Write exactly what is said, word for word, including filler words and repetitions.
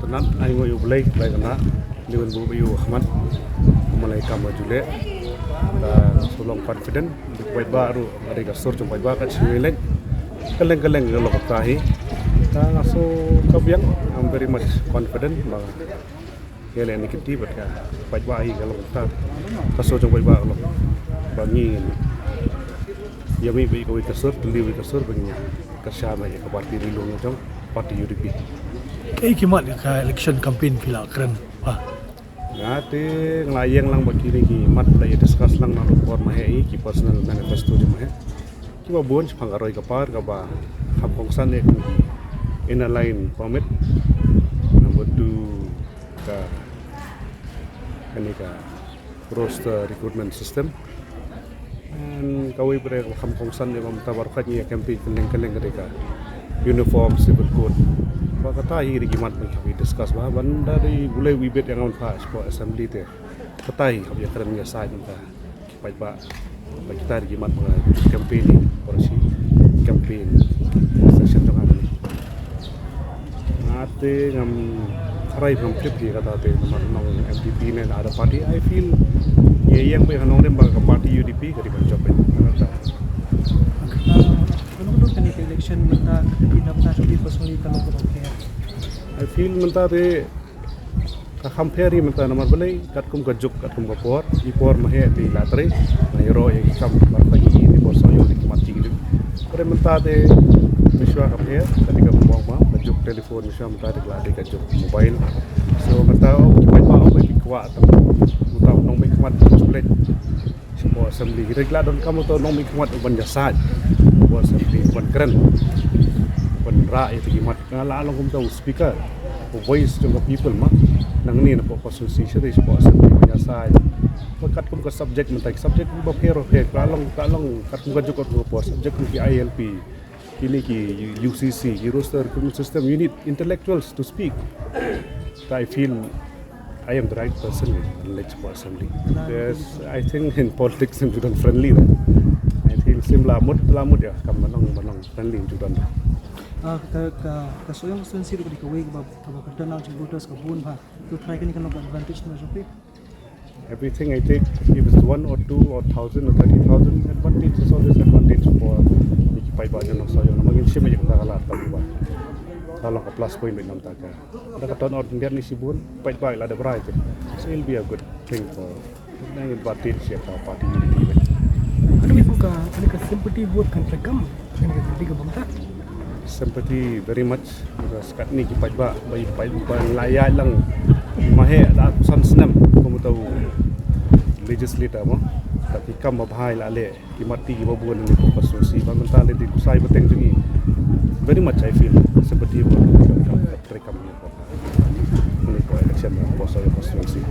Nat ai ngo ïa u Blei, Blei ka na, ni wen bu ïa u Ahmad, malai kam ba jule, ka shu long confident, bad paidbah ruh, nga dei ka sur jong paidbah ka shu leit, kylleng kylleng ka long ka hi, ka nga shu ka biang, I'm very much confident, ba, ïa leh ni kiti, bad ka, paidbah hi ka long ka, ka sur jong paidbah ka long, ba ngi, ïa mi ba ïa ka wei ka sur, tylli wei ka sur, ba ngi, ka sha ma ïa ka party ri long jong, party U D P. Kaei ki mat ka election campaign phi la kren ba? Nga te nga la ïeng lang ba kine ki mat la ïa discuss lang na por ma he i ki personal manifesto jong ma he. Ki ba bun shaphang ka roi ka par ka ba kham kongsan ïa ki inner line permit. Number two ka kane ka roster recruitment system. And kawei pat ka kham kongsan ïa ba mynta baroh khat ngi ïa campaign kylleng kylleng ka dei ka uniform civil code. Ba kata hi dei ki mat ba ngi discuss ba ban da dei bulai wibit ïa nga mynta shapoh assembly te. Kata hi hap ïa kren ïa side mynta ki paidbah. Ba kita dei ki mat ba campaign ni por shi campaign session jong nga. Nga te ngam tharai ngam tip hi kata te namar nong M P P ne na other party. I feel ïa ïeng ba ïa nongrim ba ka party U D P ka dei ban jop ïa kata. Kano kano kane ka election mynta ka dei na bynta jong phi personally ka long kaba pher? I feel mynta te ka kham pher hi mynta namar balei katkum ka juk katkum ka por, i por ma he te i la trei, nga ïaroh ïa ki kam mar pa i te por sa ïoh ïa ki mat ki lim. Pre mynta te mynshuwa ka pher, ka dei ka bong ma ka juk telephone, mynshuwa mynta te ka la dei ka juk mobile. So mynta ong ki paidbah ong ba ki kwah tang mynta nongmihkhmat ka juk leit shapoh assembly. Ki la donkam uto u nongmihkhmat uban ïasaid shapoh assembly, uban kren, uban rah ïa ki mat. Nga la long kum uto u speaker, u voice jong ka people ma. Nangne na poh constituency sha dei shapoh assembly uban ïasaid. Ba katkum ka subject mynta ki subject ba pher ba pher, ka long, ka long katkum ka juk katkum ka por, subject kum ki I L P, kine ki U C C, ki roster recruitment system, you need intellectuals to speak. I feel I am the right person to lead for assembly. Yes, I think in politics em ju don friendly da. I feel sim la mut, la mut ïa kam ba long, ba long friendly em ju don. Ah, ka, ka, ka Sohiong constituency ruh ka dei kawei kaba, kaba kyrdan lang jong voters ka bun bha. To try kane ka long advantage na jong phi. Everything I take, if it's one or two or thousand or thirty thousand, advantage is always advantage for ki paidbah jong nong Sohiong. Namar ngin shim ïa kata ka lad ka ba ka long ka plus point bad nong ta ka. Da ka turn out ngiat ni shibun, paidbah la da brai te. So it'll be a good thing for, an advantage ïa ka party unity. Kane ka, kane ka sympathy vote kan treikam, kane ka sympathy ka bynta. Sympathy very much, because katne ki paidbah, ba i paidbah la ïaid lang ma he da san snem kum uto u legislator mo. Te ki kam ba bha i la leh. Ki mat ki ba bun na poh constituency ba mynta lei dei kusai bteng jong ngi. Very much I feel sympathy ba treikam ïa ka. Kane ka election na poh Sohiong constituency.